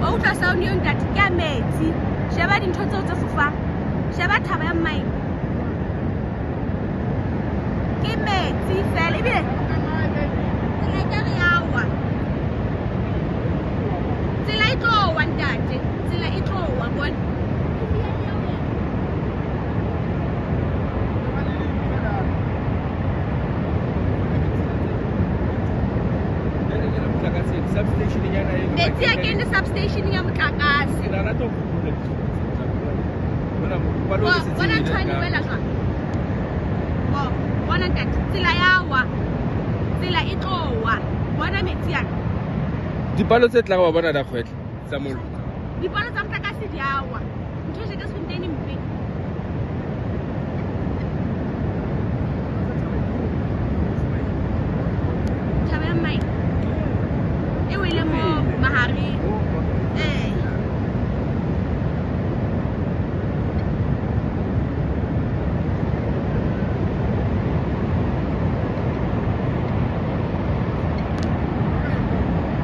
Wa utlwa sound eo ntate? Ke a metsi. Sheba dintho tseo tse fofang. Sheba thaba ya mmae. Ke metsi fela ebile tsela e ka re ya wa. Tsela e tlo wa ntate. Tsela e tlo wa bona. Metsi a kene substation ya motlakase. Bona ntho e wela jwang. Bona ntate, tsela ya wa. Tsela e tlo wa. Bona metsi ana. Dipalo tse tlang wa bona da kgwetla tsa mollo. Dipalo tsa motlakase di a wa. Ntho e Jagersfontein e mpe. Thaba ya mmae e wele mo mahareng.